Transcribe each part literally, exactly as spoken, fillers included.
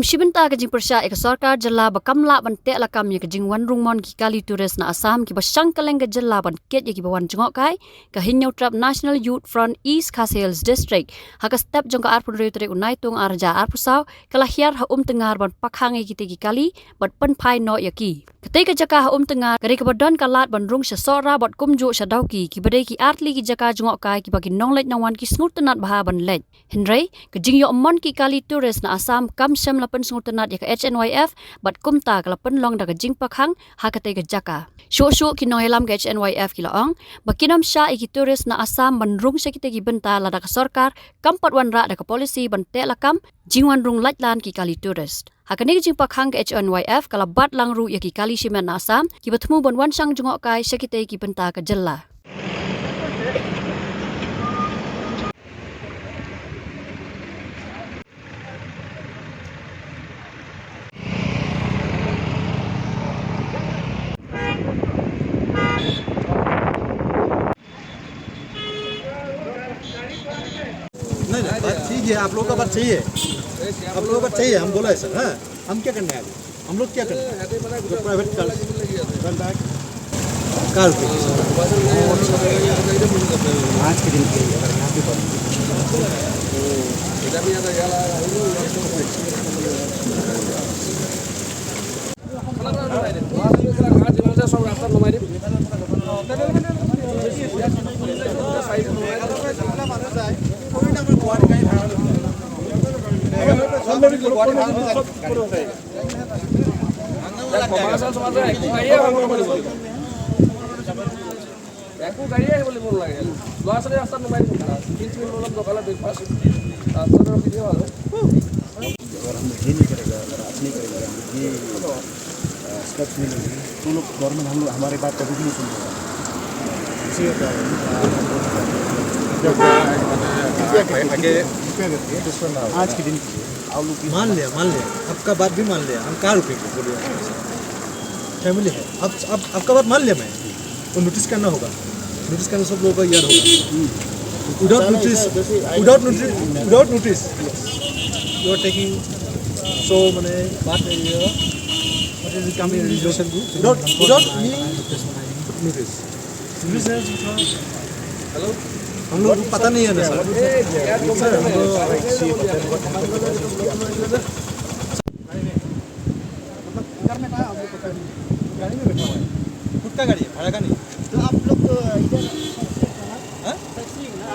Shi bynta ka jingpyrshah ïa ka sorkar jylla ba kam lah ban teh lakam ïa ka jingwan rung mon ki kali tourist na Assam kiba shang kylleng ka jylla ban kit ïa kiba wan jngohkai, ka Hynñiewtrep National Youth Front East Khasi Hills District ha ka step jong ka arphew hynriew tarik u Naitung arhajar arphew saw ka la hiar ha Umtyngar ban pakhang ïa kitei ki kali bad pynphai noh ïa ki. Katei ka jaka ha Umtyngar ka dei kaba don ka lad ban rung sha Sohra bad kumjuh sha Dawki, kiba dei ki artylli ki jaka jngohkai kiba ki nongleit nongwan ki sngewtynnat bha ban leit. Hynrei ka jingïoh mon ki kali tourist na Assam kam shym la pynsngewtynnat ïa ka H N Y F bad kumta ka la pynlong da ka jingpakhang ha katei ka jaka. Shuh shuh ki nongïalam ka H N Y F ki la ong ba kin ym shah ïa ki tourist na Assam ban rung sha kitei ki bynta lada ka sorkar kam pat wanrah da ka polisi ban teh lakam jingwan rung laitlan ki kali tourist. Ha kane ka jingpakhang ka H N Y F ka la bat lang ruh ïa ki kali shimet na Assam kiba thmu ban wan shang jngohkai sha kitei ki bynta ka jylla. नहीं, नहीं, बात ठीक है, आप लोगों का बात सही है, आप लोगों का बात सही है, हम बोला है सर। हाँ, हम क्या करने आए? हम लोग क्या करने आए? जो प्राइवेट कार, कार पे। आज के दिन के लिए यहाँ पे बंद। একো গাড়ী আহিব লাগিব নালাগে। ল'ৰা ছোৱালী ৰাস্তাত নমাই দিব। তিনিচুকীয়া দোকানত ব্ৰেকফাষ্ট, তাৰপিছত আৰু কি হয়? अगर हम ये नहीं करेगा, अगर आप नहीं करेगा, हम ये, अ, स्टेप्स नहीं लेंगे, तो लोग, गवर्नमेंट हम लोग, हमारे बात कभी भी नहीं सुनेगा। इसी का कारण, अ, आज के दिन के लिए आप लोग भी मान लिया, मान लिया, आपका बात भी मान लिया, हम कहाँ रुकेंगे बोलिए? फैमिली है, आप, आप, आपका बात मान लिया मैं। वो नोटिस करना होगा, नोटिस करना सब लोगों का याद होगा। Without notice, without notice, without notice, you are taking so, मैंने बात नहीं है, what is the coming resolution? Without, without me notice. Notice है, हम लोग को पता नहीं है ना सर। सर, हम लोग गाड़ी में कहाँ आप लोग का फैमिली? गाड़ी में बैठा हुआ है। खुद का गाड़ी है, भाड़ा का नहीं। तो आप लोग तो इधर साइटसीइंग है ना? हाँ? साइटसीइंग ना?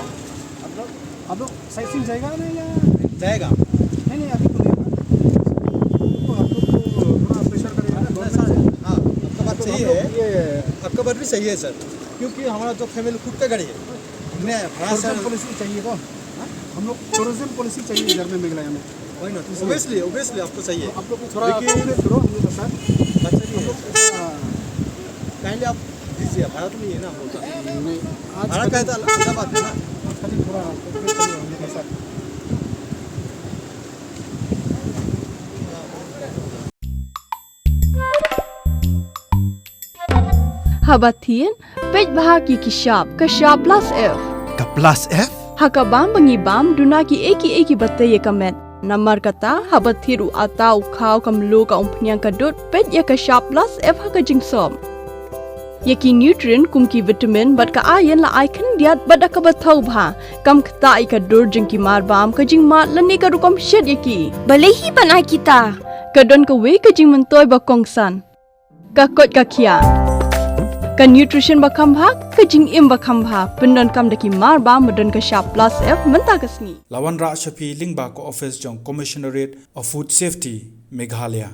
आप लोग, आप लोग साइटसीइंग जाएगा ना या? जाएगा। नहीं, नहीं, अभी तो नहीं होगा। तो आप लोग को थोड़ा प्रेशर करेगा ना, हाँ, गवर्नमेंट सर, से। हाँ, आपका बात तो सही है। ये आपका बात भी सही है सर, क्योंकि हमारा तो फैमिली खुद का गाड़ी है। हमने भाड़ा से टूरिज्म पॉलिसी चाहिए तो, हाँ? हम लोग टूरिज्म पॉलिसी चाहिए इधर में, मेघालय में। Why not? Obviously, obviously आपको चाहिए। आप लोग को थोड़ा लेकिन कोऑपरेट करो हम लोग के साथ। अच्छा जी। हम लोग, हाँ। काइंडली आप दीजिए, भाड़ा तो नहीं है ना हम लोग का। नहीं, आज भाड़ा का है तो अलग बात है ना। खाली थोड़ा कोऑपरेट करो हम लोग के साथ। Haba thied, peit bha ki ki shap, ka shap Plus F. Ka Plus F? Ha ka bam ba ngi bam, duna ki ei ki ei kiba tei ïa ka met. Namar kata, haba thied u atta, u khaw, ka mluh, ka umphniang, ka dud, peit ïa ka shap Plus F ha ka jingsop. Ïa ki nutrient kum ki vitamin bad ka iron la ai khyndiat bad da kaba thaw bha. Kam ktah ïa ka dur jong ki mar bam, ka jingmad lane ka rukom shet ïa ki. Balei hi ban ai kita? Ka don kawei ka jingmyntoi ba kongsan. Ka koit ka khiah. Ka nutrition ba kham bha, ka jingim ba kham bha. Pyndonkam da ki mar bam ba don ka shap Plus F mynta ka sngi. La wanrah sha phi lyngba ka office jong Commissionerate of Food Safety, Meghalaya.